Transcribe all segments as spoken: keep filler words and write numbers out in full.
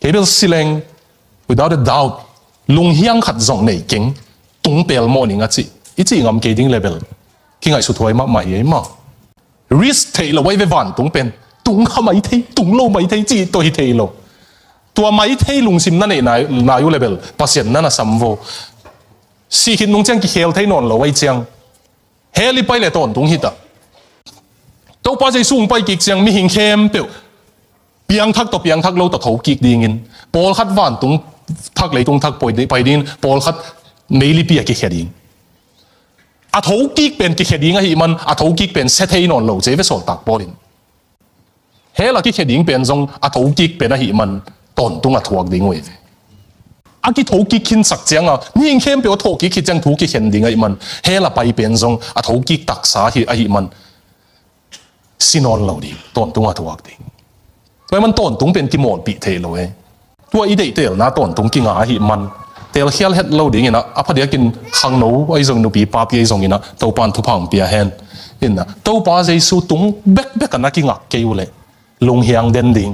Kei bel si leng, without a doubt, lunghiang khat zong nei keng, tung pelmawh ning a cih i cih ngam kei ding le bel kingaihsut huai mahmah hi ei maw. Risk theih loh ahi ve vantung pen. Tung kha mai thei, tung lo mai thei cih tawh hi thei lo. Tua mai thei lungsim na neih nai, nai uh le bel Pasian na na sam vo. Sih khit nung ciang kikhel thei nawn lo ahi ciang, hell i pai le tawntung hi ta. Topa Jesu hong pai kik ciang mihing khempeuh piangthak tawh piangthak lo tawh tho kik dingin, pawlkhat vantung thak leitung thak pai dingin, pawlkhat meilipi ah kikhia ding. A tho kik pen kikhia ding ahih man, a tho kik pen sia thei nawn lo ci ei ve sawltak Paul in. Hell a kikhia ding pen zong a tho kik pen ahih man tawntung a thuak ding uh ei ve. A kitho kik khinsak ciang a, mihing khempeuh a thawh kik khit ciang thu kikhen ding ahih man, hell a pai pen zong a tho kik taksa hi ahih man, si nawn lo ding, tawntung a thuak ding. Tua ahih man tawntung pen kimawlpih theih lo ei. Tua i deihtelna tawntung kinga ahih man, telkhial het lo dingin ah, a phadiakin khangno ahi zong, nupi papi ahi zongin ah, Topa in thupha hong pia hen. In ah, Topa Jesu tung bekbek a na kingak kei uh leh lunghiang den ding.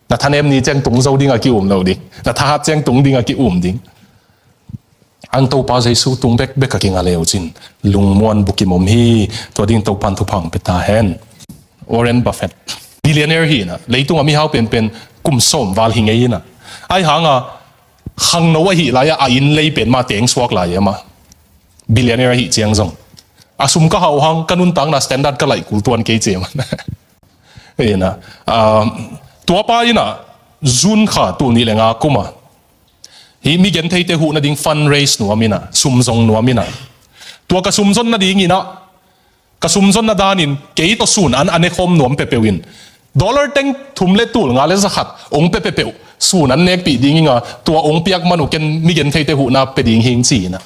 Na thanem ni ciang tung zo ding a ki-um lo ding. Na thahat ciang tung ding a ki-um ding. Ang Topa Jesu tung bekbek a kinga le uh cin lungmuan bukim om hi. Tua ding Topa in thupha hong pia ta hen. Warren Buffett, billionaire hi in ah, leitung a mihau penpen kum sawm val hi ngei in ah, ahi hang a khangno ahih lai a, a inn lei pen mah teng suak lai e mah. Billionaire ahih ciang zong, a sum ka hau hang, ka nuntakna standard ka laih kul tuan kei ci e mah. In ah, ah, tua pa in ah, June kha tul nih le nga kum a, hih mi gentheite huhna ding fundraise nuam in ah, sum zong nuam in ah, tua ka sum zon nadingin ah, ka sum zonna danin kei tawh sun an a nekhawm nuam peuhpeuh in, dollar teng thum le tul nga le za khat hong pia peuhpeuh, sun an nekpih ding ing a, tua hong piak man uh ken mi gentheite huhna pia ding hing ci in ah,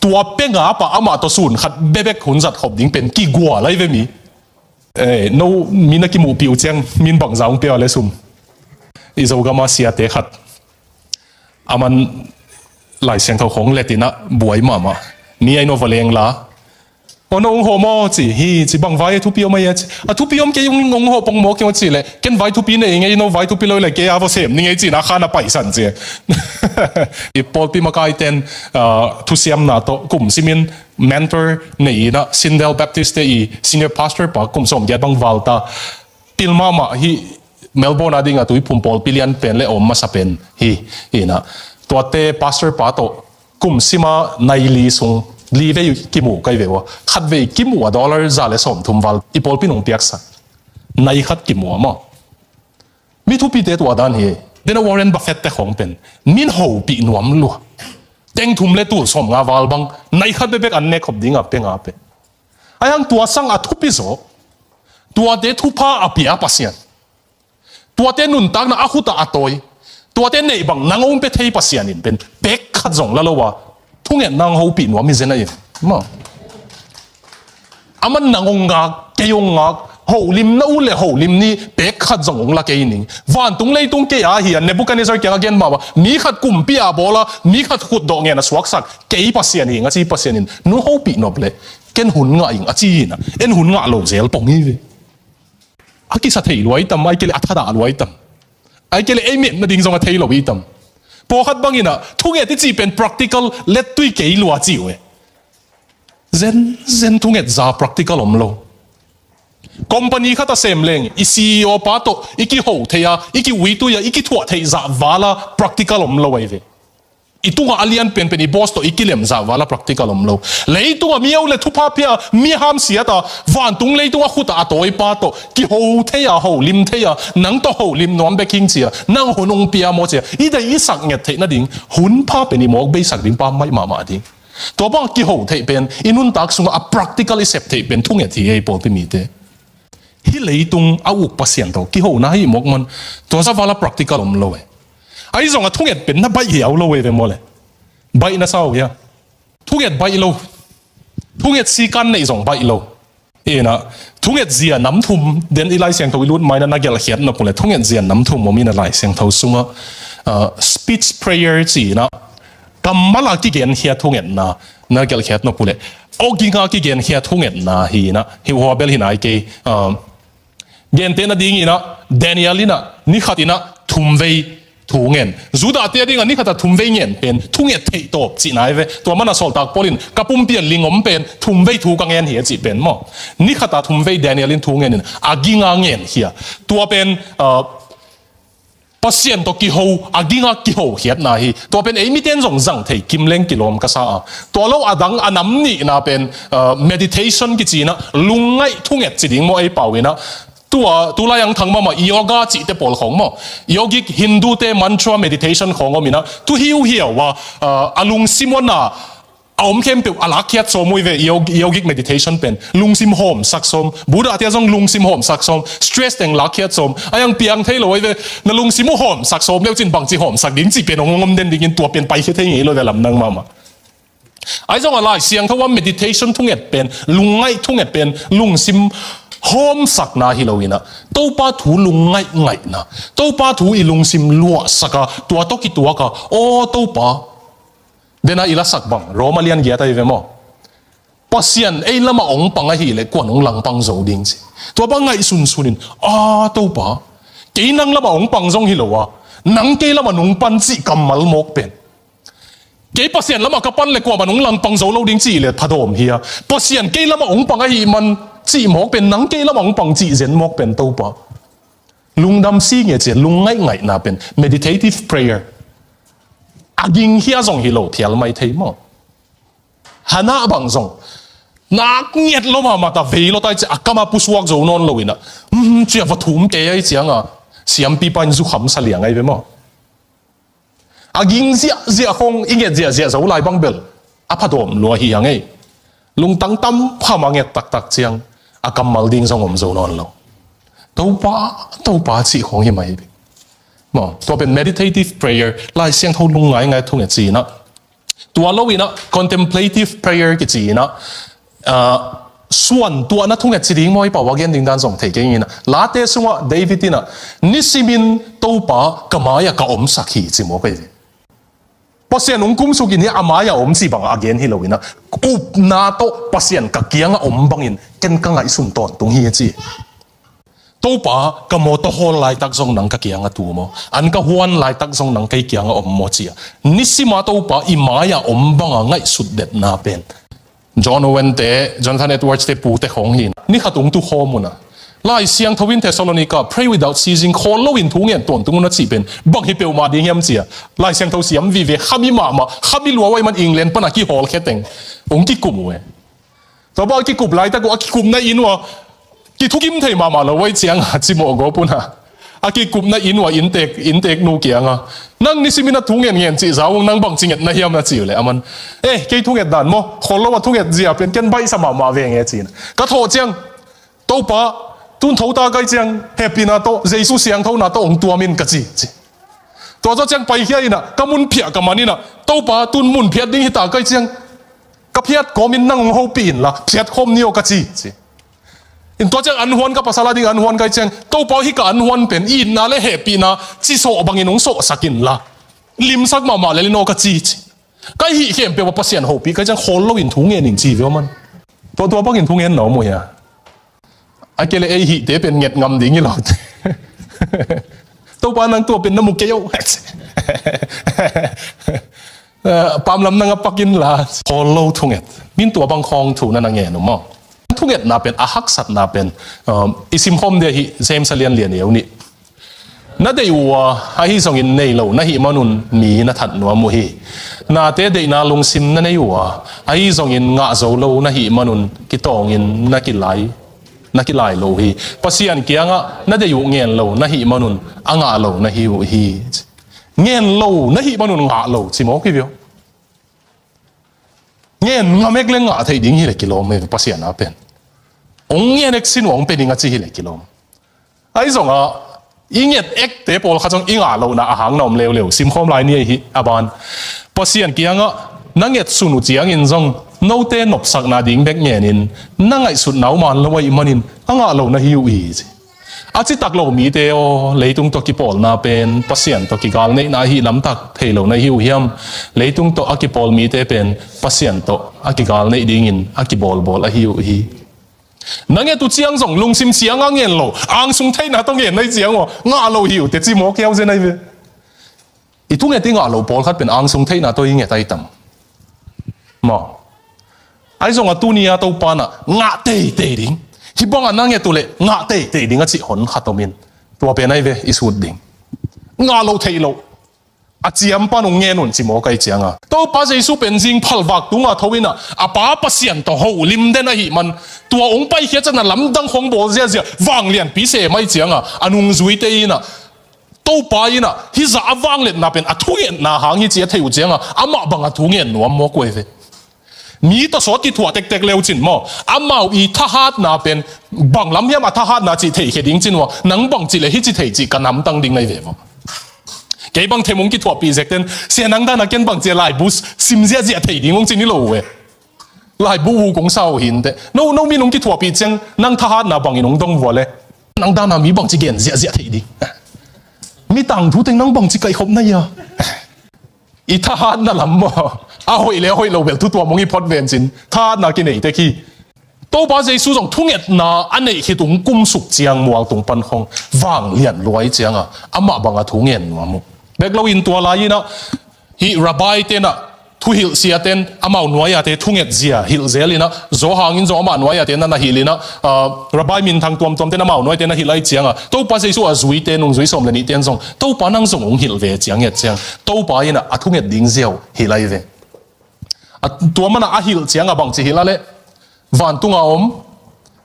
tua pia ngap a amah tawh sun khat bekbek hun zat khop ding pen kigual ahi ve mi. Eh, no, mi na kimuhpih uh ciang, min bangza hong pia le sum. I Zogam a siate khat, aman Lai Siangtho khong let in ah buai mahmah. Mi ahi no va leng la. O, no hong hawh maw ci, hi ci, bang vai a thupi om ahi a ci. A thupi om kei, hong hawh pong maw kei maw ci leh, ken vai thupi nei ngei, no vai thupi lo leh kei a va sem ning ei ci in ah khan a paisan ci. I pawlpi makaiten, ah, thusiamna tawh kum simin mentor nei in ah, Sindel Baptist te i senior pastor pa kum sawmgiat bang val ta. Pil mahmah hi, Melbourne a ding a tuiphum pawlpi lian pen le a om masa pen hi, hi in ah. Tuate pastor pa tawh kum sima nai li sung li vei kimu kai ve ua. Khat vei kimu a dollar za le sawmthum val i pawlpi in hong piaksak. Nai khat kimu a maw. Mi thupite tua dan hi. Dena Warren Buffett te khong pen min hopih nuam lua. Teng thum le tul sawmnga val bang, nai khat bekbek an nek khop ding a pia ngap e. Ahi hang tua sang a thupi zaw, tuate thupha a pia Pasian, tuate nuntakna a khut ah a tawi, tuate neih bang nang hong pia thei Pasian in pen pek khat zong la lo a, thungetna hong hopih nuam hi zen a in. Maw. Aman nang hong ngak, kei hong ngak, holim na uh le holim ni pek khat zong hong la kei ning. Vantung leitung kei a hi a, Nebuchadnezzar kiang a gen mahmah, mi khat kumpi a bawl a, mi khat khutdawh ngen a suaksak kei Pasian hi ing a ci Pasian in, nu hopih nop le ken hun ngah ing a ci hi in ah, en hun ngah lo zel pong hi ve. A kisa thei lua i tam, ai kei le a thadah lua i tam. Ai kei le ei mem nading zong a thei lo i tam. Pawlkhat bangin ah, thunget i cih pen practical lettui kei lua ci uh e. Zen, zen thunget za practical om lo. Company khat a sem leng, i C E O pa tawh, i kiho thei a, i kiuitui a, i kithuah theih zah val a practical om lo ahi ve. I tungah a lian penpen i boss tawh i kilem zah val a practical om lo. Leitung a mi au le thupha pia, mi hamsiat a, vantung leitung a khut ah a tawi pa tawh, kiho thei a, holim thei a, nang tawh holim nuam bek hing ci a, nang hun hong pia maw ci a, i dai i sak nget theih nading, hun pha pen i mawk beisak ding pa maih mahmah ding. Tua bang kiho theih pen, i nuntak sungah a practical i sep theih pen thunget hi ei pawlpi mite. Hih leitung a uk Pasian tawh kihona hi mawk man, tua za val a practical om lo e. Ahi zong a thunget pen na baih hiau lo e ve maw le. Baih na sau hia. Thunget baih lo. Thunget sikan neih zong baih lo. Ina, thunget zia nam thum, den i Lai Siangtho i lut maina na gelhkhiat nop uh le, thunget zia nam thum om ina Lai Siangtho sungah, ah, speech prayer ci ina, kammal a kigenkhia thungetna, na gelhkhiat nop uh le, awging a kigenkhia thungetna hi ina, hi hua bel hi nai kei, ah, gentehna ding ina, Daniel ina, ni khat ina, thum vei, Thu ngen. Judah te a dingah ni khatah thumvei ngen pen thunget theih tawp cihna hi ve. Tua mana sawltak Paul in ka pumpi ah ling om pen thumvei thu ka ngen hi a cih pen maw. Ni khatah thumvei Daniel in thu ngen in a ginga ngen hi a. Tua pen, ah, Pasian tawh kiho, a ginga kiho khiatna hi. Tua pen ei miten zong zang thei kim leng kilawm ka sa a. Tua lo a dang a nam nihna pen, ah, meditation kici inah lungngaih thunget ci ding maw ei pau inah. Tua, tulai ang thang mahmah yoga cihte pawl khawng maw. Yogic Hindu te mantra meditation khawng om inah. Tu hiuhiau a, ah, a lungsim aw na a om khempeuh a lakkhiat sawm uh hi ve, yog-, yogic meditation pen. Lungsim hawmsak sawm. Buddha te zong lungsim hawmsak sawm. Stress teng lakkhiat sawm. A yang piang thei lo uh hi ve. Na lungsim uh hawmsak sawm leu cin bangci hawmsak ding cih pen hong om den dingin tua pen paikhia thei ngei lo ve lamdang mahmah. Ahi zongah Lai Siangtho a meditation thunget pen, lungngaih thunget pen, lungsim hawmsakna hi lo inah. Topa thu lungngaih ngaihna. Topa thu i lungsim luahsak a, tua tawh kituak a, aw Topa. Dena i lasak bang, Roma lian giat ahi ve maw. Pasian ei lamah ong pang ahih leh kuan ong langpang zo ding ci. Tua bang ngaih sunsun in, a Topa. Kei nang lamah ong pang zong hi lo a. Nang kei lamah nong pan cih kammal mawk pen. Kei Pasian lamah ka pan le kuamah nong langpang zo lo ding cih le phadawm hi a. Pasian kei lamah ong pang ahih man cih mawk pen, nang kei lamah ong pang cih zen mawk pen Topa. Lungdam si nge cia, lungngaih ngaihna pen, meditative prayer. A ging hia zong hi lo, phial mai thei maw. Hana bang zong. Nak ngiat lo mahmah ta vei lo tai cia, a kama pusuak zo nawn lo inah. Hmm, cia va thum kei ai cianga. Siampi pa in zukham sa liang ai ve maw. A ging ziahziah khong i nget ziahziah zo lai bang bel a phadawm lua hi a ngei. Lungtang tam pham a nget taktak ciang a kammal ding zong om zo nawn lo. Topa, Topa cih khong hi mai. Maw, tua pen meditative prayer, Lai Siangtho lungngai ngai thunget ci inah. Tua lo inah contemplative prayer kici inah, ah, suan tuahna thunget ci ding maw i pau a gen ding dan zong thei kei inah. Late sungah David inah, nisimin Topa ka mai-ah ka omsak hi ci maw kei. Pasian ong kumsuk in hi a mai-ah om ci bangah a gen hi lo inah. Upna tawh Pasian ka kiangah om bangin ken ka ngaihsun tawntung hi a ci. Topa, ka mawtaw hawl laitak zong nang ka kiangah tu maw. An ka huan laitak zong nang kei kiangah om maw cia. Nisima Topa i mai-ah om banga ngaihsut detna pen. John Owen te, Jonathan Edwards te pute khawng hi. Ni khat ung tu khawm una. Lai Siangtho in Thessalonica, pray without ceasing, khawl loin thu ngen tawntung una cih pen. Bang hi peuhmah ding hiam cia. Lai Siangtho siam vive, khami mahmah, khami lua wai man England pana kihawl kheteng. Ung kikum uh e. Tua bang a kikup laitak uh, a kikupna inn uh a, kithukim thei mahmah lo uh ai cianga, cimawh gawp una. A kikupna inn uh a inntek, inntek nu kianga. Nang nisimin a thungen ngen cih zau, nang bang cingetna hiam na ci uh le, aman. Eh, kei thunget dan maw, khol lo a thunget zia pen ken baihsa mahmah veng e cina. Ka thawh ciang, Topa, tun tho ta kai ciang, hepina tawh, Jesu siangthona tawh ong tuamin ka ci, ci. Tua zaw ciang paikhia ina, ka mun phiah ka man ina, Topa, tun mun phiat ding hita kai ciang. Ka phiat kawmin nang ong hopih inla, phiat khawm ni aw ka ci, ci. In tua ciang an huan ka pasal a ding an huan kai ciang, Topa hi ka an huan pen, itna le hehpihna, ci sawh bangin ong sawhsak inla. Limsak mahmah lel in aw ka ci, ci. Kai hih khempeuh a Pasian hopih kai ciang khawl loin thu ngen in ci veu man. Tua tua bangin thu ngen na om uh hia. A kei le ei hihte pen nget ngam ding hi lo. Topa nang tua pen na mu kei uh. Eh, pamlam nang a pakin la. Khawl lo thunget. Min tua bang khawng thu na na ngen uh maw. Thungetna pen, a haksatna pen, um, i simkhawm dia hi James a lian lian eu nih. Na deih uh a, ahi zongin nei lo na hih manun mi na that nuam uh hi. Nate deihna lungsim na nei uh a, ahi zongin ngah zo lo na hih manun kitawngin na kilai, na kilai lo uh hi. Pasian kiangah na deih uh ngen lo na hih manun a ngah lo na hi uh hi. Ngen lo na hih manun ngah lo ci mawk hi veu. Ngen ngam ek le ngah theih ding hi le kilawm hi Pasian a pen. Ong ngen ek sin uh ong pe ding a ci hi le kilawm. Ahi zongah, i nget ekte pawlkhat zong i ngah lohna a hang na om leuleu. Simkhawm lai ni ahi a ban. Pasian kiangah na nget sun uh ciangin zong note nopsakna ding bek ngenin na ngaihsutna uh man lo ahih manin a ngah lo na hi uh hi ci. A citak lo mite aw, leitung tawh kipawlna pen Pasian tawh kigalneihna ahi lamtak thei lo na hi uh hiam? Leitung tawh a kipawl mite pen Pasian tawh a kigalneih dingin a kibawlbawl ahi uh hi. Na nget uh ciang zong lungsim sianga ngen lo, angsung theihna tawh ngen na hi ciang aw, ngah lo hi uh teci mawk hiau zen ahi ve. I thunget i ngah loh pawlkhat pen angsung theihna tawh i nget ai tam? Maw. Ahi zongah tuni-a Topa in ah ngah teitei ding, hih bangah na nget uh leh ngah teitei ding a cih hon khat om in. Tua pen ai ve i sut ding. Ngah loh theih loh a ciampa nung ngen un ci mawk ai cianga, Topa Jesu pen zing phalvak tunga tho in ah a Pa Pasian tawh holim den ahih man, tua hong paikhiat ciangin a lamdang khong bawl ziazia vanglianpi sem ai cianga, a nungzuite in ah Topa in ah hih zah a vangliatna pen a thungetna hang hi ci a theih uh cianga, amah bang a thungen nuam mawk uh ai ve. Mi tawh sawt kithuah tektek le uh cin maw, amau i thahatna pen bang lam hiam a thahatna cih theihkhe ding cin uh a, nang bang cih le hih ci thei cih ka namtang ding nai ve maw. Kei bang them hong kithuahpih zekten, sia nang dana ken bang cia laibu sim ziahziah thei ding hong cin hi lo uh e. Laibu uh kong sa uh hinteh. No, no mi nong kithuahpih ciang nang thahatna bangin hong dong vua le, nang dana mi bang ci gen ziahziah thei ding. Mi tangthu teng nang bang ci kaihkhop na ia. I thahatna lam maw, a hoih le a hoih lo bel thu tuam hong hi phot ven cin, thahatna kinei tek hi. Topa Jesu zong thungetna a neih khit hong kumsuk ciang mualtung pan khong vanglian luai cianga, amah bang a thungen nuam uh. Bek lo in tua lai in ah hih rabbi ten ah, thuhilh siaten amau nuai-ate thunget zia hilh zel in ah, Johan in zong amah nuai-ate na na hilh in ah, ah, rabbi minthang tuamtuamten amau nuaite na hilh ai cianga, Topa Jesu a zuite, nungzui sawm le nihten zong, Topa nang zong hong hilh ve ciang nget ciang, Topa in ah a thunget ding zia uh hilh ai ve. A, tua mana a hilh cianga bang ci hilh a leh, vantunga om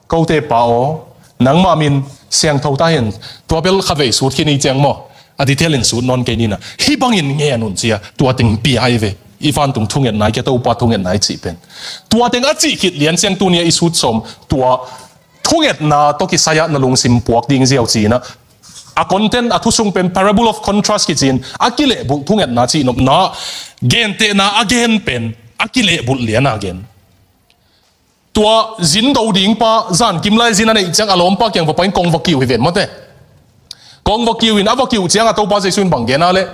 kote Pa aw, nangmah min siangtho ta hen. Tua bel khatvei sut khin i ciang maw, a detail in sut nawn kei ni na. Hih bangin ngen un cia, tua teng pia ai ve. I vantung thungetna i kia, Topa thungetna i cih pen. Tua teng a cih khit lian ciang tuni-a i sut sawm, tua thungetna tawh kisai-ah na lungsim puak ding ziau ci-in ah, a content, a thusung pen parable of contrast kici-in, a kilehbulh thungetna cihnopna, gentehna a gen pen a kilehbulh liana gen. Tua zin do ding pa, zankim lai zin a neih ciang a lawmpa kiang va pai-in kong va kiu hi ven mawte. Kong va kiu in, a va kiu cianga Topa Jesu in bang gen a leh,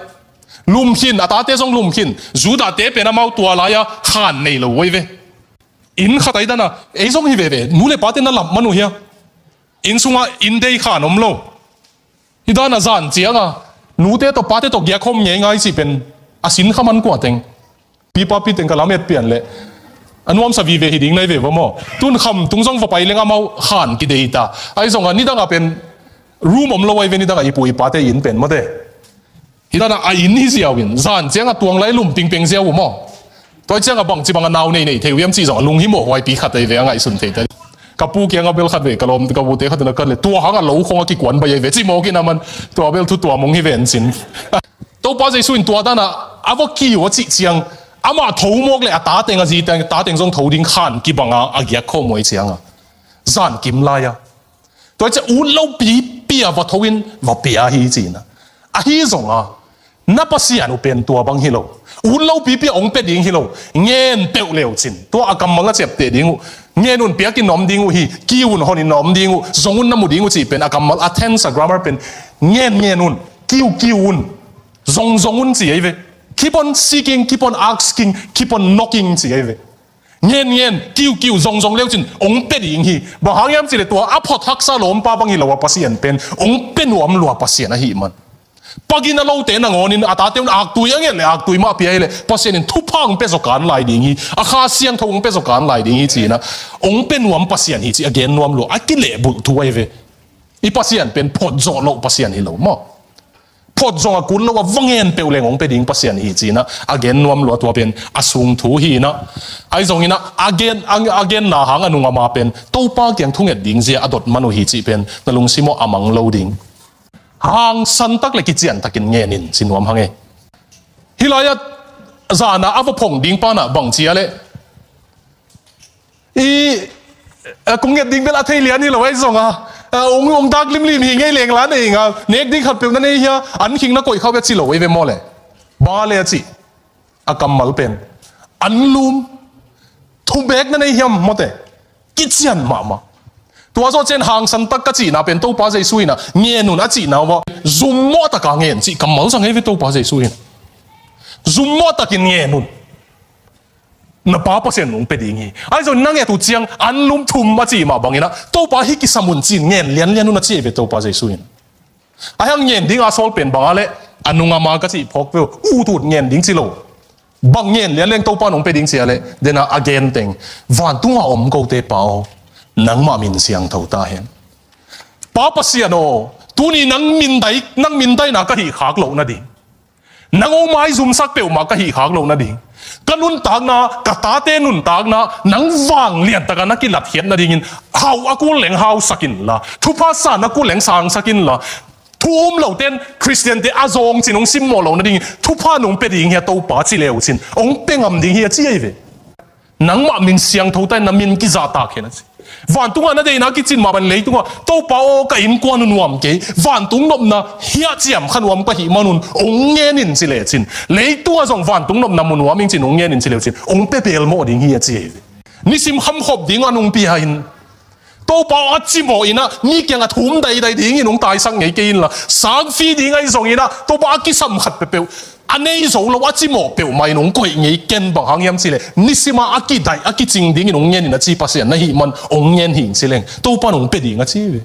lum khin, a tate zong lum khin. Judah-te pen amau tua lai-a khan nei lo uh ai ve. Inn khat ai dana, ei zong hi veve, nu le pate na lam man uh hia? Inn sungah inn dei khan om lo. Hi dana zan cianga nute tawh pate tawh giak khawm ngeingai cih pen a sin kha man kua teng. Pipa piteng ka lam et pian leh a nuamsa vive hi ding nai ve va maw. Tun kham tung zong va pai leng amau khan kidei ta. Ahi zonga nidanga pen room om lo ai ve, nidanga i pu i pate inn pen mawte. Hi dana a inn hi ziau in, zan cianga tuang lai lum pingpeng ziau uh maw. Tua cianga bangci banga nau nei nei thei uh hiam cih zong a lunghimawh huaipi khat ai ve, a ngaihsun thei ta. Ka pu kianga bel khat ve, ka lawm, ka pute khat na khat le, tua hanga lo khong a kikuan bai ai ve, ci mawk in a man, tua bel thu tua mong hi ven cin. Topa Jesu in tua dana a va kiu a cih ciang, amah tho mawk le a tateng a ziteng, tateng zong tho ding khan kibanga a giak khawm uh ai cianga, zankim lai-a. Tua ciah ut lopipi a va tho in va pia hi cihna. Ahi zonga na Pasian uh pen tua bang hi lo. Ut lopipi a hong pia ding hi lo. Ngen peuh leu cin, tua a kammal na ciapteh ding uh. Ngen un, piakin na om ding uh hi. Kiu un, honin na om ding uh. Zong un, na mu ding uh cih pen a kammal, a tense, a grammar pen ngen ngen un, kiu kiu un, zong zong un ci ai ve. Keep on seeking, keep on asking, keep on knocking ci ai ve. Ngen ngen, kiu kiu, zong zong leu cin hong pia ding hi. Bang hang hiam cih leh tua a phot haksa lawmpa bang hi lo a, Pasian pen hong pia nuam lua Pasian ahih man. Pagina lote nangawnin a tate un aktui a nget leh aktui mah pia hi leh Pasian in thupha hong pia zaw kan lai ding hi. A Kha Siangtho hong pia zaw kan lai ding hi cihna. Hong pia nuam Pasian hi cih a gen nuam lua, a kilehbulh thu ai ve. I Pasian pen phot zawh loh Pasian hi lo maw. Phot zong a kul lo a, va ngen peuh leng hong pia ding Pasian hi cihna a gen nuam lua, tua pen a sung thu hi na. Ahi zongin a gen, a, a genna hang a nung ama pen Topa kiang thunget ding zia a dot man uh hi cih pen na lungsim aw a mang lo ding. Hangsan tak le kician takin ngen in ci nuam hang e. Hih lai-ah zana a va phong ding pana bang ci a leh, i, a, kong nget ding bel a thei lian hi lo ahi zonga, a, ong, ong dak limlim hi ngei leng la nei nga, nek ding khat peuh na nei hia, an khing na koih khau bia ci lo ei ve maw le. Bang a le a cih, a kammal pen an lum, thum bek na nei hiam mawte, kician mahmah. Tua zawh cian hangsan tak ka cihna pen Topa Jesu in a ngen un a cihna uh a, zum mawh taka ngen cih kammal zang ei ve Topa Jesu in. Zum mawh takin ngen un. Na Pa Pasian nung pia ding hi. Ahi zong na nget uh ciang an lum thum a cih mah bangin a, Topa hih kisam un ci-in ngen lianlian un a ci ei ve Topa Jesu in. Ahi hang ngen ding a sawl pen bang a leh, A nung a ma ka cih phawk peuh, ut ut ngen ding ci lo. Bang ngen lian leng Topa nong pia ding ci a leh, dena a gen teng, vantunga om kote Pa aw, nangmah min siangtho ta hen. Pa Pasian aw, tuni nang mindai, nang mindaina ka hih khak loh nading, nang aw maizumsak peuhmah ka hih khak loh nading, ka nuntakna, ka tate nuntakna nang vanglian taka na kilatkhiat nadingin, hau a kul leng hausak inla, thupha san a kul leng sangsak inla, thu um loten Khristiante a zawng cin hong simmawh loh nadingin thupha nong pia ding hi a Topa ci le uh cin, hong pia ngam ding hi a ci ahi ve. Nangmah min siangtho ta in, na min kizahtak hen a ci. Vantunga na deihna kicin mah bang leitungah, Topa aw, ka innkuan uh nuam kei, vantung nopna hiah ciam kha nuam ka hih manun hong ngen in ci lecin, leitungah zong vantung nopna mu nuam ing cin hong ngen in ci le uh cin, hong pia belmawh ding hi a ci ahi ve. Nisim khamkhop ding a nungpi a in, Topa aw, a cimawh in ah, mi kiangah thum daidai dingin hong taisak ngei kei inla, sangfi ding ahi zongin ah, Topa a kisam khat peuhpeuh, a nei zo lo, a cimawh peuhmah in hong koih ngei ken, bang hang hiam ci leh, nisim a a kidaih, a kicing dingin hong ngen in a ci Pasian na hih man, hong ngen hi ing ci leng, Topa in hong pia ding a ci ve.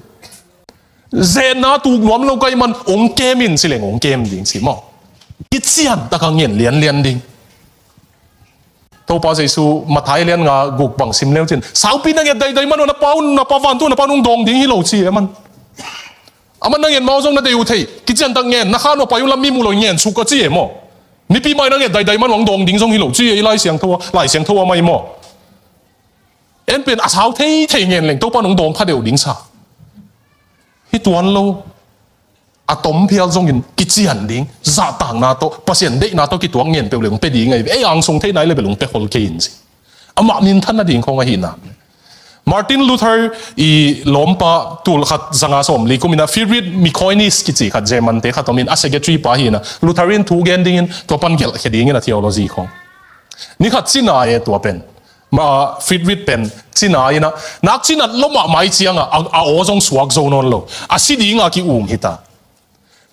Zetna tuk nuam lo ka hih man, hong kem in ci leng, hong kem ding ci maw. Kician taka ngen lianlian ding. Topa Jesu Matthai lian nga guk bang sim le uh cin, saupi na nget daidai man uh, na Pa un, na Pa vantung, na Pa un hong dawng ding hi lo ci e man. Aman na nget ma uh zong na deih uh thei, kiciantak ngen, na khan uh a pai uh lam mi mu lo ngen suk a ci e maw. Mipi mai na nget daidai man uh hong dawng ding zong hi lo ci e, i Lai Siangtho a, Lai Siangtho a mai maw. En pen a sau theithei ngen leng Topa nong dawng kha deuh ding sa. Hi tuan lo. A tom phial zongin kician ding, zahtakna tawh, Pasian deihna tawh kituak ngen peuh le hong pia ding ahi ve. Ei angsung theihna hi le bel hong pia khol kei in ci. Amah minthan nading khong ahihna. Martin Luther i lawmpa tul khat zanga sawmli kum in ah Friedrich Aquinas kici khat German te khat om in, a secretary pa hi in ah, Luther in thu gen dingin tua pan gelhkhia dingin a theology khong. Ni khat cina e tua pen. Ma Friedrich pen cina in ah, nak cinat lo mahmah i ciangah, a, a aw zong suak zo nawn lo. A si dinga ki-um hi ta.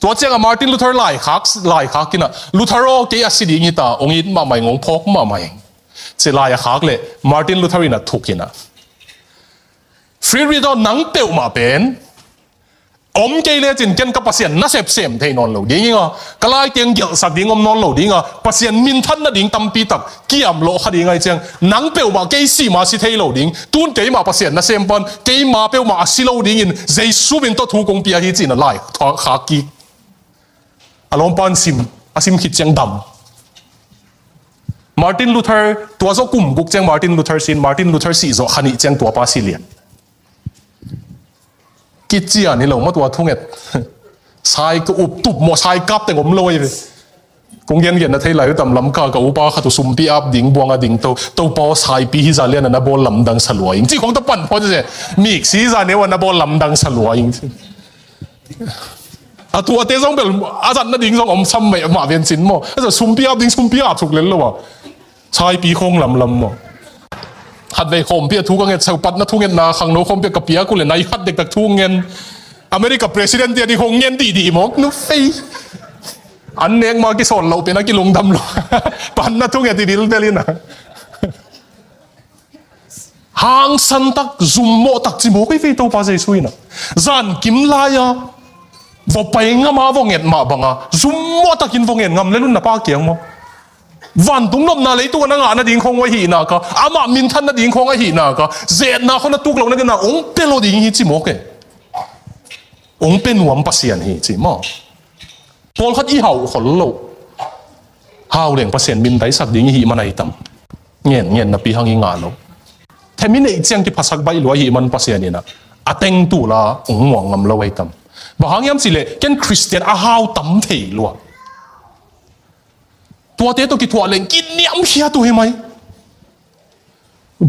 Tua ciangah Martin Luther laikhak, laikhak in ah, Luther aw, kei a si ding hi ta, hong it mahmah ing, hong phawk mahmah ing. Ci lai a khak leh Martin Luther in a thuk in ah, Friedrich aw, nang peuhmah pen om kei lecin ken ka Pasian nasep sem thei nawn lo ding ing a, ka lai teng gelhsak ding om nawn lo ding a, Pasian minthan nading tampi tak kiam lawh kha ding ahi ciang, nang peuhmah kei si ma si thei lo ding, tun keimah Pasian nasem pan, keima peuhmah a si lo dingin Jesu min tawh thu kong pia hi ci in a lai khak kik. A lawmpa in sim, a sim khit ciang dam. Martin Luther, tua zawh kum guk ciang Martin Luther si in, Martin Luther sih zawh kha nih ciang tua pa si lian. Kician hi lo maw tua thunget. Sai ka up tup maw, sai kap teng om lo ahi ve. Kong gengen na thei lai uh tam, Lamka ka upa khat uh sumpi ap ding buang a ding to, Topa aw, saipi hi za lian a na bawl lamdang sa lua ing, ci khong ta pan phaw ci se. Miksi hi za neu a na bawl lamdang sa lua ing. A tuate zong bel a zat nading zong om sam mah ven cin maw. A za sumpi ap ding, sumpi ap suk lel lo a. Saipi khong lamlam maw. Khatvei khawmpi a thu ka nget sau, patna thungetna khangno khawmpi a ka piak uh le nai khat dektak thu ngen. America president tia ding khong ngen dihdih maw. Nu fei. An nek ma kisawl loh pen a kilungdam lo. Patna thunget i dilbel in a. Hangsan tak, zummawh tak ci mawk ei vei Topa Jesu in a. Zankim lai-a va pai ngam a va nget mah banga zummawh takin va nget ngam lel un na Pa kiang maw. Vantung nopna leitung a na ngah nading khong uh ahih nak a, amah minthan nading khong ahih nak a, zetna khong na tuk loh nading na hong pia lo ding hi ci mawk e. Hong pia nuam Pasian hi ci maw. Pawlkhat i hauh khol loh. Hau leng Pasian mindaisak ding i hih man ahi tam. Ngen, ngen napi hang i ngah loh. Them i neih ciang kiphasak baih lua i hih man Pasian in a, a teng tul a hong muang ngam lo ahi tam. Bang hang hiam cih leh ken Khristian a hau tam thei lua. Tuate tawh kithuah leng kiniamkhiat uh hi mai.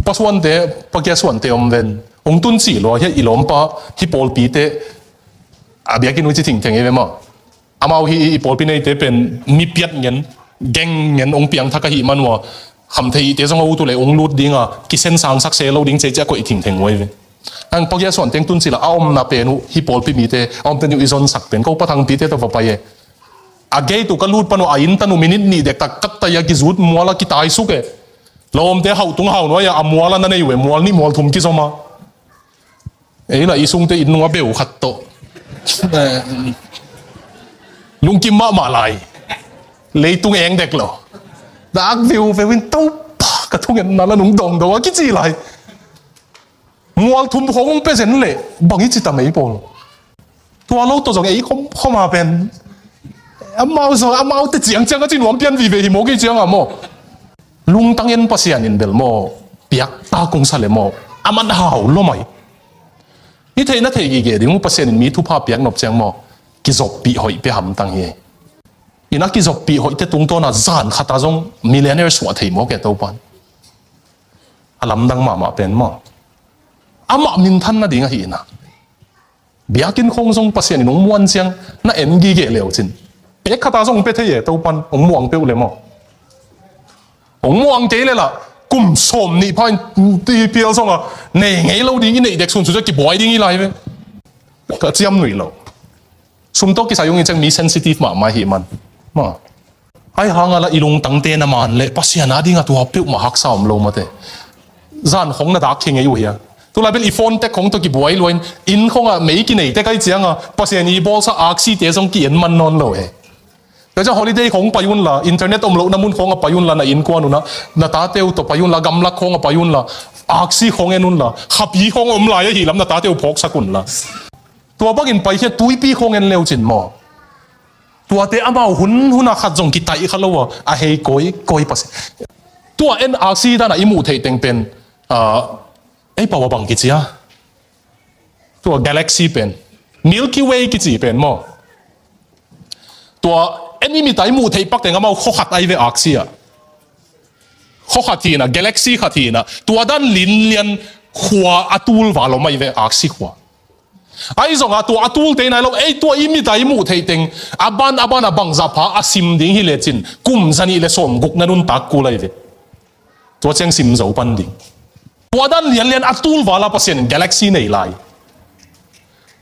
Pa Suante, Pa Kia Suante om ven. Hong tun cih lua, hia i lawmpa, hih pawlpite, a biakinn uh ci thingtheng hi ve maw. Amau hih i pawlpi neite pen mi piat ngen, geng ngen hong piangthak ahih man uh a, khamthei ihte zong a ut uh leh hong lut ding a, kisen sangsak se lo ding ci ci a koih thingtheng uh hi ve. Ang Pa Kia Suante hong tun cih la, a omna pen uh, hih pawlpi mite, a omte nih uh i zonsak pen, ko Pa Thangpite tawh va pai e. A gate uh ka lut pan uh, a inn tan uh minute nih dektak kat tai a kizut mual a kitaisuk e. Lawmte hauh tung hauh nuai a, a mual a na nei uh e, mual nih mual thum kizom a. Ei la i sungte inn nung a beu khat tawh. Eh, Lungkim mahmah lai. Leitung eng dek lo. Dak viuveu in, Topa, ka thungetna la nong dawng do a kici lai. Mual thum khawng hong pia zen leh bang i ci tam ei pawl. Tua lo tawh zong ei khomkhom a pen, amau zong, amaute ciangciang a ci nuam pian vive hi maw, kei ciang a maw. Lungtang en, Pasian in bel maw, piak ta kong sa leh maw, a man hau lua mai. I theihna thei gige ding uh, Pasian in mi thupha piak nop ciang maw, kizoppih hoih pia hamtang hi. Ina kizoppih hoihte tungtawn a zan khat a zong millionaire suah thei maw, kei Topan. A lamdang mahmah pen maw, amah minthan nading ahihna. Biakinn khawng zong Pasian in hong muan ciang na en gige leu cin, pek khat a zong hong pia thei e, Topan, hong muang peuh le maw. Hong muang kei le lah, kum sawm nih pha in, ti pial zong a nei ngei lo ding, i neih dek sunsun ciang kibuai ding hi lai ve. Ka ciam nuih lo. Sum tawh kisai ung i ciang mi sensitive mahmah hi man. Maw. Ahi hang a lah i lungtangte na man leh Pasian a ding a tua peuhmah haksa om lo mate. Zan khawng na dak hi ngei uh hia. Tulai bel i phone tek khawng tawh kibuai lua in, inn khawng a mei kinei tek ahi ciang a, Pasian i bawlsa aksite zong ki-en man nawn lo e. Tua ciang holiday khawng pai un la, internet om lohna mun khawng a pai un la, na innkuan un a, na tate uh tawh pai un la, gamlak khawng a pai un la, aksi khawng en un la, khapi khawng om lai ahih lam na tate uh phawksak un la. Tua bangin paikhia, tuipi khawng en leu cin maw, tuate amau hun hun a khat zong kitaih kha lo a, a hei kawikawi Pasian. Tua en aksi dan a i muh theih teng pen, ah, ei pau a bang kici a, tua galaxy pen, Milky Way kici pen maw. Tua en i mit a i muh theih pak teng amau khua khat ahi ve aksi a. Khua khat hi na, galaxy khat hi na, tua dan linlian khua a tul val om ahi ve, aksi khua. Ahi zong a tua a tulte nai lo, ei tua i mit a i muh theih teng, a ban a ban a bangzah pha a sim ding hi lecin, kum zanih le sawmguk na nuntak kul ahi ve. Tua ciang sim zo pan ding. Tua dan lianlian a tul val a Pasian in galaxy nei lai.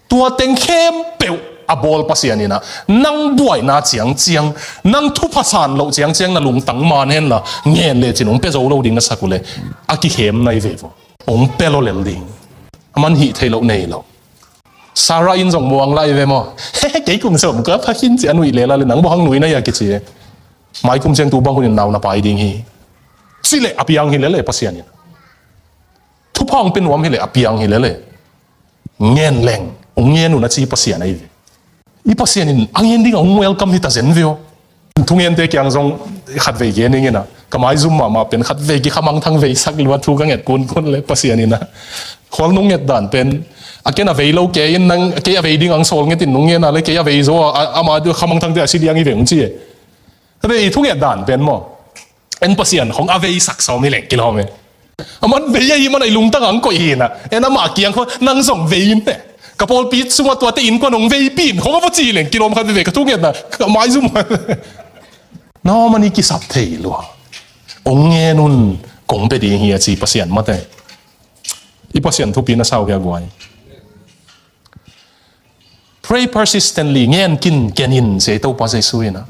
Tua teng khempeuh a bawl Pasian in a, nang buaina ciangciang, nang thupha san loh ciangciang na lungtang man hen la, ngen lecin hong pia zo lo ding na sak uh le, a kikhem na hi ve vo. Hong pia lo lel ding. A man hih theih loh nei lo. Sarah in zong muang lai ve maw. Kei kum sawm ka pha khin ci a nuih lela le, nang bawhang nuih na hia kici e. Mai kum ciang tu bang hun in nau na pai ding hi. Ci le a piang hi lele Pasian in. Thupha hong pia nuam hi le a piang hi lele. Ngen leng, hong ngen un a ci Pasian ahi ve. I Pasian in a ngen ding a hong welcome hi ta zen ve aw. Thungente kiang zong khatvei gen ing in a, ka maizum mahmah pen khatvei kikhamangthang veisak lua thu ka nget kunkun le Pasian in a, khual nung nget dan pen, a ken a vei lo kei in nang, kei a vei ding ang sawl nget in nung ngen a le kei a vei zo a, a, ama khamangthangte a si liang hi ve hong ci e. A vei i thu nget dan pen maw. En Pasian khong a veisak sawm hi leng kilawm e. A man vei ahi man a i lungtang ang koih hi na. En amah kiang khong nang zong vei in ne. Ka pawlpi sungah tuate innkuan hong veipi in khong a va ci leng kilawm khat veve ka thu ngetna. Ka maizum. Na man i kisap thei lua. Hong ngen un kong pia ding hi a ci Pasian mate. I Pasian thupi na sau hia guai. Pray persistently, ngen kinken in, ci Topa Jesu in a.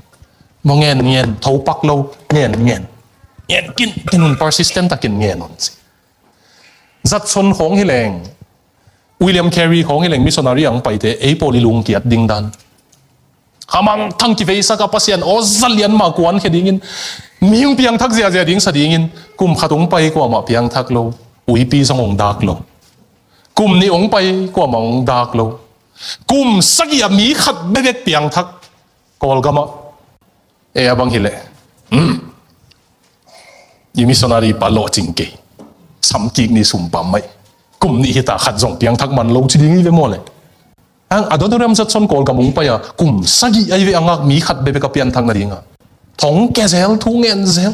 Maw ngen, ngen, thopak lo, ngen, ngen. Ngen kinken un, persistent takin ngen un, ci. Zatson khawng hi leng, William Carey khawng hi leng, missionary ang paite, ei pawl i lungkiat ding dan. Khamangthang kiveisak a Pasian aw za lian mah kuankhia dingin, mi hong piangthak ziahziah ding sa dingin, kum khat hong pai kuamah piangthak lo, uipi zong hong dak lo. Kum nih hong pai kuamah hong dak lo. Kum sagih a mi khat bekbek piangthak Kawlgamah. E a bang hileh, hmm, i missionary pa lawhcing kei. Samkik ni sumpam mai. Kum nih hita khat zong piangthak man lo ci ding hi ve maw le. Ang Adoniram Judson Kawlgam hong pai a, kum sagih ahi ve a ngak mi khat bekbek a pianthak nadinga. Thong ke zel, thu ngen zel.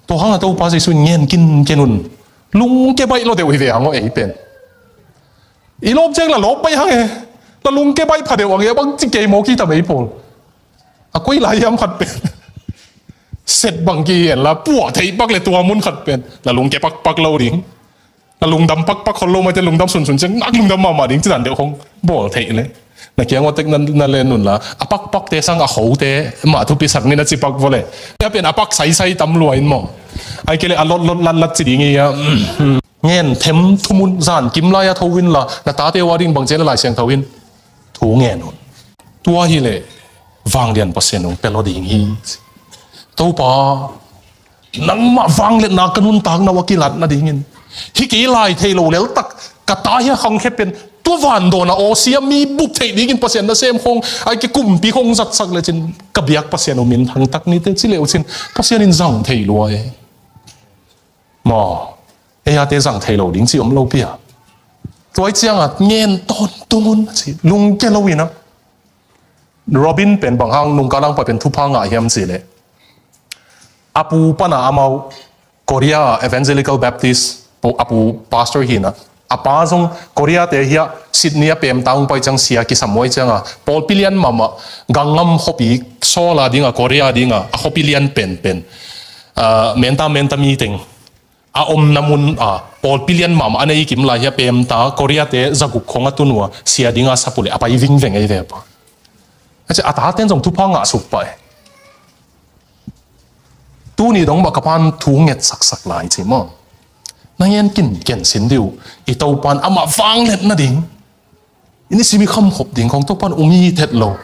Tua hanga Topa Jesu in ngen kinken un. Lungke baih lo deuh hi ve hang aw ei pen. I lawp ciang la lawp baih hang e. La lungke baih pha deuh hang e, a bang ci kei maw ki ta mei pawl. A koi lai hiam khat pen. Set bang ki en la puah theih pak le tua mun khat pen. La lungke pakpak lo ding. Na lungdam pakpak khol lo maite lungdam sunsun ciang nak lungdam mahmah ding ci dan deuh khong bawl theih le. Na kiang aw tek na, na len un la. A pakpakte sang a khote mah thupisak ni na ci pak vawle. A pian a pak saisai tam lua in maw. Ai kei le a lot lot lat lat ci ding hi a. Ngen them thumun zan kim lai a tho in la. Na tate uh a ding bang cian a Lai Siangtho in. Thu ngen un. Tua hi le. vanglian Pasian hong pia lo ding hi. Topa, nangmah vangliatna ka nuntakna uh a kilat nadingin, hih kei lai thei lo leltak ka ta hi a khangkhia pen tua vandawn a awsia mi bup theih dingin Pasian nasem khawng, ai ke kumpi khawng zatsak lecin ka biak Pasian uh minthang tak ni teh ci le uh cin Pasian in zang thei lua e. Maw, ei a te zang thei lo ding ci om lo pia. Tua i ciang a ngen tawntung un ci lungke lo in a. Robin pen bang hang nungkal hang pai pen thupha ngah hiam ci le, a pu pan a amau Korea Evangelical Baptist a pu pastor hi in a, a pa zong Korea te hi a, Sydney a pemta hong pai ciang sia kisam uh a, ciang a pawlpi lian mahmah, Gangnam khuapi sawl a ding a, Korea ding a, a khuapi lian penpen, ah, menta menta mi teng a omna mun a pawlpi lian mahmah a nei kim lai hi a, pemta Korea te zaguk khawng a tun uh a, sia ding a sap uh le a pai vingveng ei ve pa. A ci a, ta ten zong thupha ngah suk pah e. Tuni dong mah ka pan thu ngetsaksak lai ci maw. Na ngen kinken sin dih uh, i Topan amah vangliat nading, i nisim i khamkhop ding khawng Topan hong it het lo.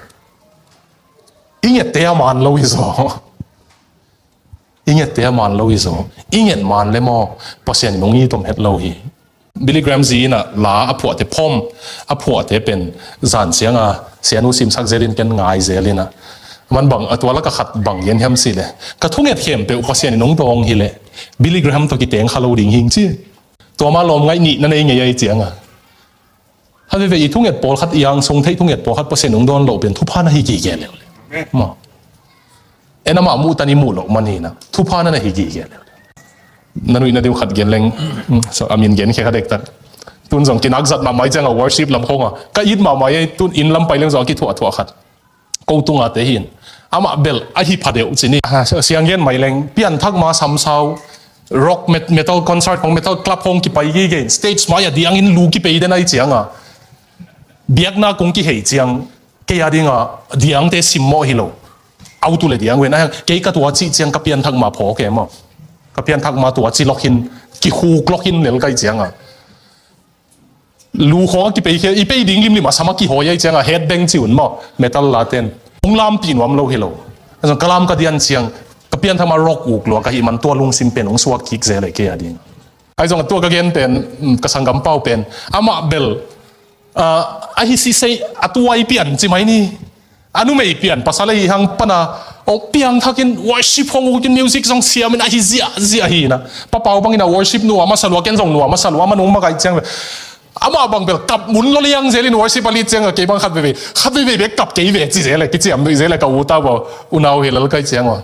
I ngette a man lo hi zaw. I ngette a man lo hi zaw. I nget man le maw, Pasian in hong it om het lo hi. Billy Graham zi in a la a phuahte, poem a phuahte pen zan ciang a sianu simsak zel in ken ngai zel in a, man bang a tua lak a khat bang gen hiam ci le, ka thunget khempeuh Pasian in hong dawng hi le Billy Graham tawh kiteng kha lo ding hing ci. Tua mah lawm ngaih nih na nei ngei a i ciang a, khat veivei i thunget pawlkhat, i angsung theih thunget pawlkhat Pasian hong dawn loh pen thupha na hi gige leuleu. Maw. En amah muh tan i muh loh man hi in a, thupha na na hi gige leuleu. Na nuih na deuh khat gen leng, so, a min gen khia kha dektak. Tun zong kinak zat mahmah i ciang a worship lam khawng a ka it mahmah i, tun inn lam pai leng zong a kithuahthuah khat ko tunga te hi in. Amah bel a hi pha deuh ci ni. Ah, siang gen mai leng pianthak ma samsau, rock, met-, metal concert khawng, metal club khawng kipai gige in, stage mai a diangin lu kipei den a i ciang a, biakna kong kihei ciang kei a ding a diangte simmawh hi lo. Autu le diang ven a, kei ka tua cih ciang ka pianthak ma phawk e maw. Ka pianthak ma tua ci lawk hin, kikhuk lawk hin lel ka i ciang a, lu khawng a kipei khia, i pei ding limlim a sam a kihawi a i ciang a, headbang ci un maw, metal la ten. Hong lampih nuam lo hi lo. A zong ka lam ka dian ciang, ka pianthak ma rock uk lua ka hih man tua lungsim pen hong suak kik zel e kei a ding. Ai zong a tua ka gen pen, mm, ka sanggam pau pen, amah bel, ah, a hi sisei a tua i pian ci mai ni. A numei pian pasal a hi hang pan a, ong piangthakin worship hong ukin music zong siamin a hi ziahziah hi in a. Pa Pau bangin a worship nuam a sa lua, ken zong nuam a sa lua, a man ong makaih ciang ve. Amah bang bel kap mun lo liang zelin worship a lit ciang a, kei bang khat veivei, khat veivei bek kap kei ve ci zel e, kiciam nuih zel e, ka u ta baw, unau hi lal kai ciang a.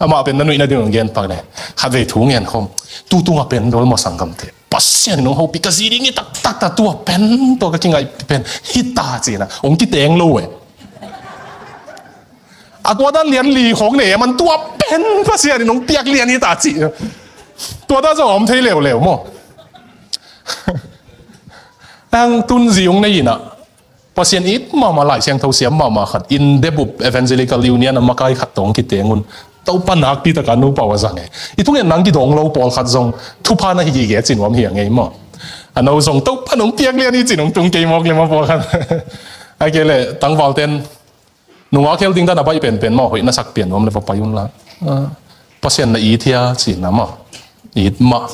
Amah pen na nuih na ding ong gen pak le. Khat vei thu ngen khawm. Tu tunga pen dol maw sanggamte. Pasian in hong hopih ka zi ding hi taktak ta, tua pen tua ka kingaih pen hi ta ci in a. Hong kiteng lo e. A tua dan lian li khawng ne, a man tua pen Pasian in hong piak lian hi ta ci. Tua dan zong om thei leuleu maw. Ang tun zi hong nei in a. Pasian it mahmah, Lai Siangtho siam mahmah khat, India bup Evangelical Union a makai khat tawh kiteng un. Topa nakpi taka nupa uh a zang e. I thungen nang kidawng lo pawlkhat zong thupha na hi gige ci nuam hi a ngei maw. A no zong Topa nong piak lian hi ci nong tung kei mawk le maw pawlkhat. A kei le tangvalten nungak khel ding dan a baih penpen maw, hoih na sak pian nuam le va pai un la. Ah, Pasian na it hia ci na maw. It mah.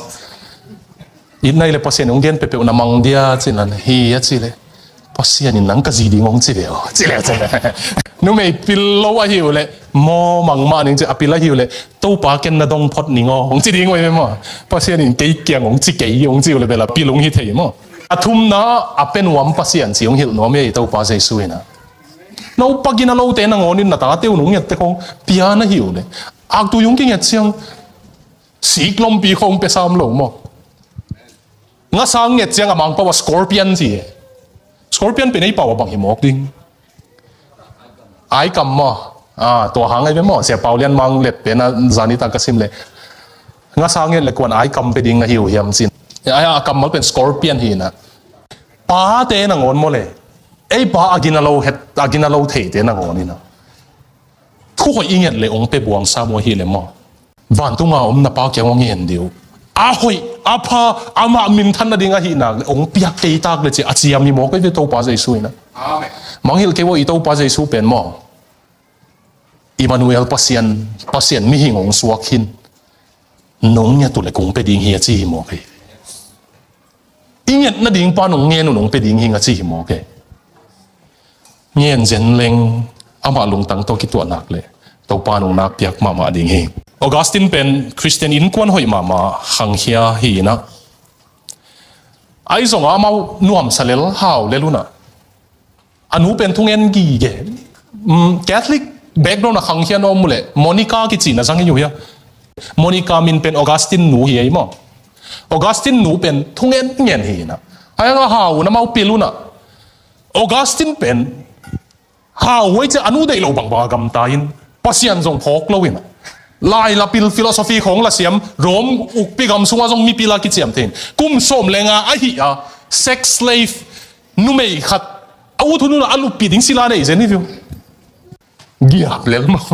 It nai le Pasian hong gen peuhpeuh na mang dia ci na hi a ci le. Pasian in nang ka zi ding hong ci ve aw. Ci le, ci le. Numei pil lo ahi uh le. Maw mang mah ning ci a pil ahi uh le. Topa ken na dong phot ning aw. Hong ci ding uh ve maw. Pasian in kei kiang hong ci kei hong ci uh le bel a pil hong hi thei maw. A thumna a pe nuam Pasian ci hong hilh nuam hi Topa Jesu in a. No pa gina lote nangawn in na tate uh nong nget te khong pia na hi uh le. Aktui hong kinget ciang sik lompi khong pe sam lo maw. Ngasa nget ciang a Mangpau a scorpion ci e. Scorpion pen ei pau a bang hi mawk ding. Aikam maw. Ah, tua hang ai ve maw. Sia Pau Lian Mang let pen a zani ta ka sim le. Ngasa nget le kuan aikam pe ding na hi uh hiam cin. Ai a kammal pen scorpion hi na. Pate nangawn maw le. Ei pa a gina lo het, a gina lo theite nangawn in a. Thu hoih i nget le ong pe buang sa maw hi le maw. Vantunga om na pa kiang ong ngen dih uh. A hoih, a pha, amah minthan nading ahih nak le ong piak kei tak le ci a ciam hi mawk ei ve Topa Jesu in a. Amen. Mangngilh kei vo i Topa Jesu pen maw. Emmanuel Pasian, Pasian mihing hong suak hi in, nong nget uh leh kong pia ding hi a ci hi mawk hi. I nget nading pa nong ngen uh nong pia ding hi ing a ci hi mawk hi. Ngen zen leng amah lungtang tawh kituah nak leh Topa nong nakpiak mahmah ding hi. Augustine pen Khristian innkuan hoih mahmah khangkhia hi in ah, ahi zongah amau nuamsa lel hau lel un ah, a nu pen thungen gige, um, Catholic background a khangkhia nuam uh leh Monica kici na zang hi uh hia? Monica min pen Augustine nu hi ei maw. Augustine nu pen thungen ngen hi in ah, a hang a hau un amau pil un ah, Augustine pen hau huai ciang a nu deih loh bangbang a gamta in, Pasian zong phawk lo in ah, lai la pil, philosophy khawng la siam, Rome ukpi gam sungah zong mipil a kiciam thei in, kum sawm le nga ahi a sex slave numei khat a ut hun un ah a luppih ding sila nei zen hi viu. Giap lel maw.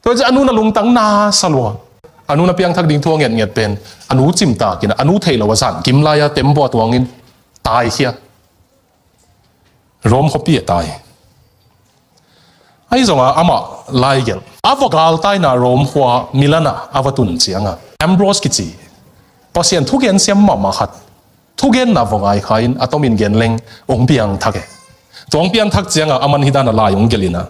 Tua ciang a nu na lungtang na sa lua. A nu na piangthak ding thu a ngetnget pen a nu cimtak in ah, a nu theih loh a zan kim lai a tembaw a tuang in taikhia. Rome khuapi ah tai. Ahi zongah amah laigelh a va galtaina Rome khua Milan ah a va tun ciangah Ambrose kici Pasian thugen siam mahmah khat thugenna va ngai kha in a tomin gen leng hong piangthak e. Tua hong piangthak ciangah aman hih dan a lai hong gelh in ah,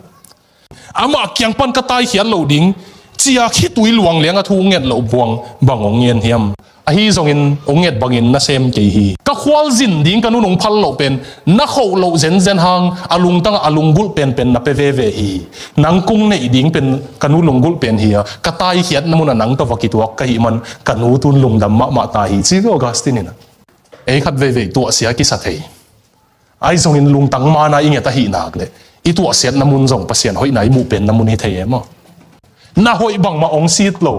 amah kiang pan ka taikhiat loh ding ci-a khitui luang liang a thu nget loh buang bang hong ngen hiam? Ahi zongin hong nget bangin na sem kei hi. Ka khualzin ding ka nu nong phal loh pen na khoh loh zenzen hang a lungtang ah a lunggulh penpen na pia veve hi. Nang kong neih ding pen ka nu lunggulh pen hi a, ka taikhiatna mun ah nang tawh va kituak ka hih man ka nu tun lungdam mahmah ta hi, ci ve Augustine in ah. Ei khat veivei tuahsia kisa thei. Ahi zongin lungtang man a i nget ahih nak leh i tuahsiatna mun zong Pasian hoihna i muh penna mun hi thei e maw. Na hoih bangmah hong sit lo,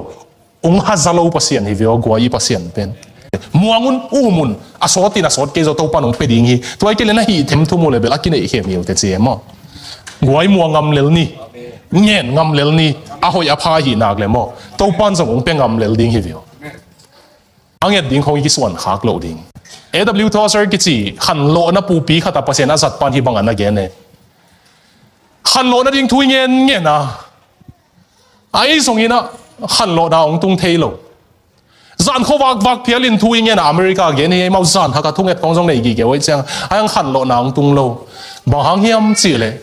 hong haza lo Pasian hi ve aw, guai i Pasian pen. Muang un, um un, a sawt in a sawt kei zaw Topa in hong pia ding hi. Tua hi kei leh na hih them thum uh leh bel a kineih khem hi uh teh ci e maw. Guai muang ngam lel ni, ngen ngam lel ni, a hoih a pha ahih nak leh maw, Topa in zong hong pia ngam lel ding hi ve aw. A nget ding khawng i kisuan khak loh ding. A W Tozer kici khanlawhna pupi khat a Pasian a zat pan hih bangin a gen e. Khanlawhna ding thu i ngen ngen a, ahi zongin ah khanlawhna hong tung thei lo. Zan khuavak vak phial in thu i ngen a, America gen hi, ei mau zan hak a thunget khawng zong nei gige uh ahih ciang a, hih khanlawhna hong tung lo. Bang hang hiam cih leh,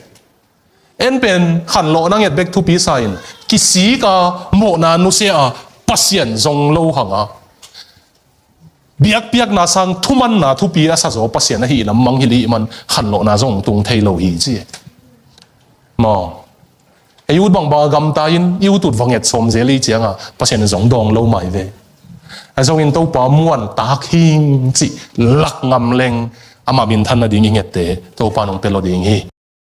en pen khanlawhna nget bek thupi sa in, kisik a, mawhna nusia a, Pasian zong lo hang a, biakpiakna sang thumanna thupi a sa zaw Pasian ahih lam mangngilh ahih man khanlawhna zong tung thei lo hi ci. Maw, ei ut bangbang a gamta in i ut ut va nget sawm zel i ciang a, Pasian in zong dawng lo mai ve. Ahi zongin Topa muan tak hing cih lak ngam leng amah minthan nading i ngette Topa in hong pia lo ding hi.